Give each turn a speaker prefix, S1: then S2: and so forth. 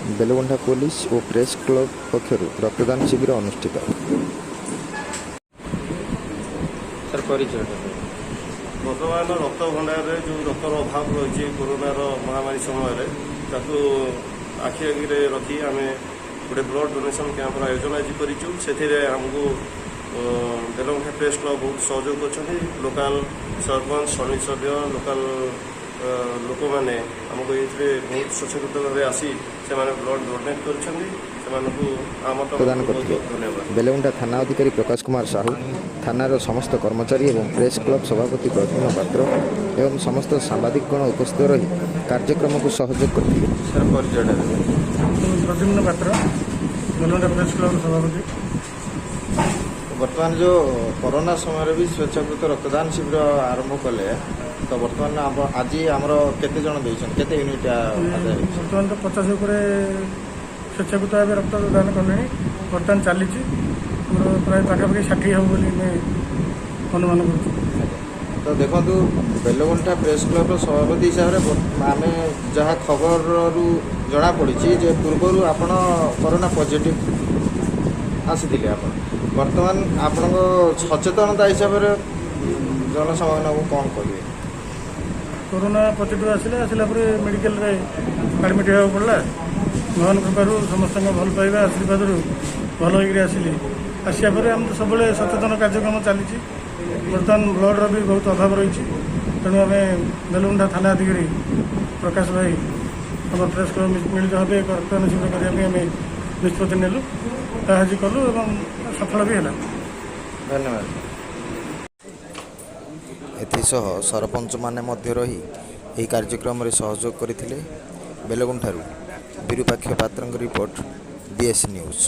S1: Belguntha police ଓ press club ପକ୍ଷରୁ ରକ୍ତଦାନ ଶିବିର ଅନୁଷ୍ଠିତ।
S2: ସାର୍, ପରିଚୟଟା ଦେବେ?
S3: ବର୍ତ୍ତମାନ ରକ୍ତ ଭଣ୍ଡାରରେ ଯେଉଁ ରକ୍ତର ଅଭାବ ରହିଛି କରୋନାର ମହାମାରୀ ସମୟରେ, ତାକୁ ଆଖି ଆଗରେ ରଖି ଆମେ ଗୋଟେ ବ୍ଲଡ୍ ଡୋନେସନ୍ କ୍ୟାମ୍ପର ଆୟୋଜନ ଆଜି କରିଛୁ। ସେଥିରେ ଆମକୁ ବେଲଗୁଣ୍ଠା ପ୍ରେସ୍ କ୍ଲବ ବହୁତ ସହଯୋଗ କରିଛନ୍ତି। ଲୋକାଲ ସରପଞ୍ଚ, ସମିତି ସଭ୍ୟ, ଲୋକାଲ ଲୋକମାନେ ଆମକୁ ଏଇଥିରେ ବହୁତ ସ୍ୱେଚ୍ଛାକୃତ ଭାବେ ଆସି ସେମାନେ ବ୍ଲଡ୍ ଡୋନେଟ୍ କରିଛନ୍ତି। ସେମାନଙ୍କୁ ଆମ
S1: ପ୍ରଦାନ
S3: ତରଫରୁ ବହୁତ
S1: କରିଥିଲେ।
S3: ବହୁତ ଧନ୍ୟବାଦ।
S1: ବେଲଗୁଣ୍ଠା ଥାନା ଅଧିକାରୀ ପ୍ରକାଶ କୁମାର ସାହୁ, ଥାନାର ସମସ୍ତ କର୍ମଚାରୀ ଏବଂ ପ୍ରେସ୍ କ୍ଲବ ସଭାପତି ପ୍ରଦ୍ୟୁମ୍ନ ପାତ୍ର ଏବଂ ସମସ୍ତ ସାମ୍ବାଦିକଗଣ ଉପସ୍ଥିତ ରହି କାର୍ଯ୍ୟକ୍ରମକୁ ସହଯୋଗ କରିଥିଲେ।
S2: ସାର୍, ପରିଚୟଟା ଦେବେ?
S4: ମୁଁ ପ୍ରଦ୍ୟୁମ୍ନ ପାତ୍ର, ବେଲଗୁଣ୍ଠା ପ୍ରେସ୍ କ୍ଲବର ସଭାପତି।
S2: ବର୍ତ୍ତମାନ ଯେଉଁ କରୋନା ସମୟରେ ବି ସ୍ୱେଚ୍ଛାକୃତ ରକ୍ତଦାନ ଶିବିର ଆରମ୍ଭ କଲେ, ତ ବର୍ତ୍ତମାନ ଆଜି ଆମର କେତେ ଜଣ ଦେଇଛନ୍ତି, କେତେ ୟୁନିଟ୍ ଆଦାୟ ହେଇଛି?
S4: ବର୍ତ୍ତମାନ ତ 50 ଉପରେ ସ୍ୱେଚ୍ଛାକୃତ ଭାବେ ରକ୍ତଦାନ କଲେଣି। ବର୍ତ୍ତମାନ ଚାଲିଛି। ଆମର ପ୍ରାୟ ପାଖାପାଖି 60 ହେବ ବୋଲି ଆମେ ଅନୁମାନ କରୁଛୁ।
S2: ତ ଦେଖନ୍ତୁ, ବେଲଗୁଣ୍ଠା ପ୍ରେସ୍ କ୍ଲବର ସଭାପତି ହିସାବରେ ଆମେ ଯାହା ଖବରରୁ ଜଣାପଡ଼ିଛି ଯେ ପୂର୍ବରୁ ଆପଣ କରୋନା ପଜିଟିଭ୍ ଆସିଥିଲେ। ଆପଣ ବର୍ତ୍ତମାନ ଆପଣଙ୍କ ସଚେତନତା ହିସାବରେ ଜନସାଧାରଣଙ୍କୁ କ'ଣ କହିବେ?
S4: କରୋନା ପଜିଟିଭ୍ ଆସିଲା, ଆସିଲା ପରେ ମେଡ଼ିକାଲରେ ଆଡ଼ମିଟ୍ ହେବାକୁ ପଡ଼ିଲା। ଭଗବାନ କୃପାରୁ, ସମସ୍ତଙ୍କ ଭଲ ପାଇବା ଆଶୀର୍ବାଦରୁ ଭଲ ହେଇକରି ଆସିଲି। ଆସିବା ପରେ ଆମେ ତ ସବୁବେଳେ ସଚେତନ କାର୍ଯ୍ୟକ୍ରମ ଚାଲିଛି। ବର୍ତ୍ତମାନ ବ୍ଲଡ଼ର ବି ବହୁତ ଅଭାବ ରହିଛି। ତେଣୁ ଆମେ ବେଲଗୁଣ୍ଠା ଥାନା ଅଧିକାରୀ ପ୍ରକାଶ ଭାଇ, ଆମ ପ୍ରେସ୍ କ୍ଲବ ମିଳିତ ଭାବେ ଏକ ରକ୍ତଦାନ ଶିବିର କରିବା ପାଇଁ ଆମେ ନିଷ୍ପତ୍ତି ନେଲୁ। ତାହା ଆଜି କଲୁ ଏବଂ ସଫଳ ବି ହେଲା।
S2: ଧନ୍ୟବାଦ।
S1: ଏଥିସହ ସରପଞ୍ଚମାନେ ମଧ୍ୟ ରହି ଏହି କାର୍ଯ୍ୟକ୍ରମରେ ସହଯୋଗ କରିଥିଲେ। ବେଲଗୁଣ୍ଠାରୁ ବିରୂପାକ୍ଷ ପାତ୍ରଙ୍କ ରିପୋର୍ଟ, ବିଏସ୍ ନ୍ୟୁଜ୍।